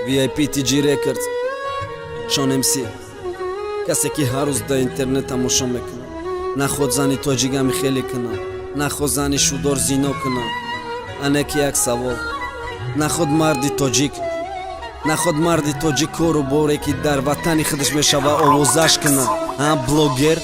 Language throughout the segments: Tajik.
VIP TG Records, Шон МС. Касе ки ҳар рӯз дар интернет тамошо мекунад, наход зани тоҷигами хеле кунад, наход зани шудор зино кунад. Анеки як савол: наход марди тоҷик, наход марди тоҷик кору боре ки дар ватани худаш мешава, овозаш кунад, а блогер?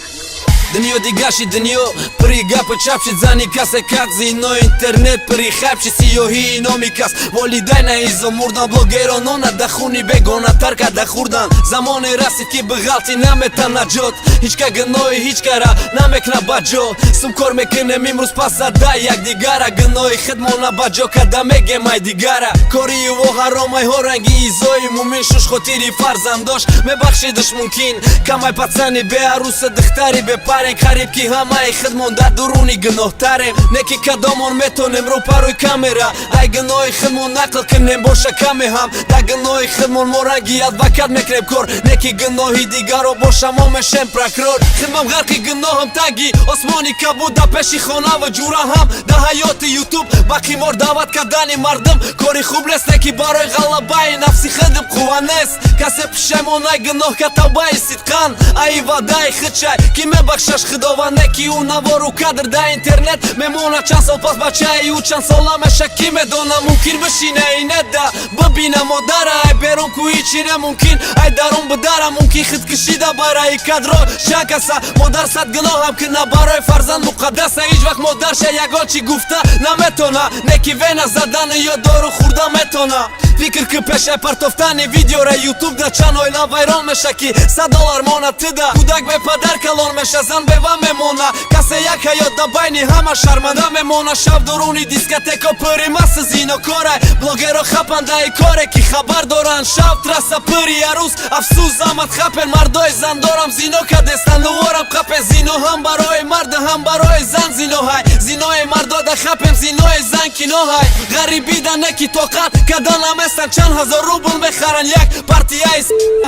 Дунё дигаши, дунё пири гапу чап шид, зани касе как зино, интернет пири хайп шид, сиёҳии номи кас, волидайна изо мурдан, блогеронона да хуни бегонатар када хӯрдан. Замоне расид, ки биғалти намета наҷот, ҳичка гуноҳи ҳичкара намекна ба ҷо. Сумкор мекунем имрӯз пасада якдигара, гуноҳи худмона ба ҷо када мегем ай дигара. Кори ӯ ҳаромай, ҳо ранги изои мумин шуш, хотири фарзандош мебахшидаш мумкин. Камай пацани беаруса, духтари бепарен, қариб ки ҳамаи худмон дар дуруни гуноҳтарем. Не ки кадомон метонем рӯпарӯи камера ай гуноҳи худмон нақл кунем, боша каме ҳам дар гуноҳи худмон мо ранги адвокат мекунем кор, не ки гуноҳи дигаро боша мо мешем прокурор. Хидмам ғарқи гуноҳам, таги осмони кабуд, дар пеши хонаву ҷураҳам, дар ҳаёти Ютуб ба қимор даъват кардани мардум кори хуб нест, не ки барои ғалабаи нафси худм қувва нест. Касе пушаймонай гуноҳ ка, тавбаи сидқан аи ваъдаи худшай ки мебахшаш Худованд, не ки ӯ навору кадр дар интернет мемонад. Чанд сол пас бачаи ӯ чанд сола меша, ки медона? Мумкин бишина инеда бибина модара ай берун кӯи чире, мумкин ай дарун бидара, мумкин худкушида барои кадро чанд каса. Модар сад гуноҳам кина, барои фарзанд муқаддаса. Ҳеҷ вақт модарша ягон чӣ гуфта наметона, не ки вена задан ё дору хӯрда метона. Фикр ки пешай партофтани видеора Ютуб да чанд оила вайрон меша, ки 100 доллар мона тида, кӯдак бепадар калон меша, зан бева мемона, касе як ҳаёт да байни ҳама шарманда мемона. Шаб дуруни дискотеко пури масу зинокорай, блогеро хапандаи коре ки хабар доранд. Шаб трасса пури арӯз, афсӯс, замат хапен, мардои зандорам зино кадестан, нуворам қапен. Зино ҳам барои марда, ҳам барои зан зиноҳай. Зинои мардода хапем, зинои зан киноҳай. Ғарибида не ки тоқат када наместан, чанд ҳазор рубл мехаранд як партияи.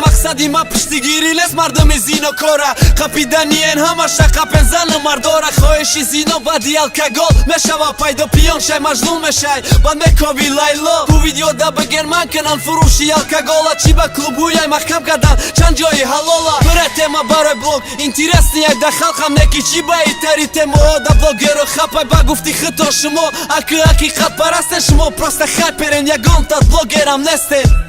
Мақсади ма пуштигирӣ нест мардуми зинокора, қапиданиен ҳамаша қапен зану мардора. Хоҳиши зино баъди алкогол мешава пайдо, пиён шай, маҷнун мешай, баъд мекови Лайло. Ту видеода бигер ман кунан фурӯши алкогола, чӣ ба клубҳуяй маҳкам кардан чанд ҷои ҳалола. Пура тема барои блог интересный да халқам, не ки чӣ ба итари темао да блогеро хапай. Ба гуфти худто шумо аки ҳақиқатпарасте, шумо просто хайперен, ягонта блогерам нестен.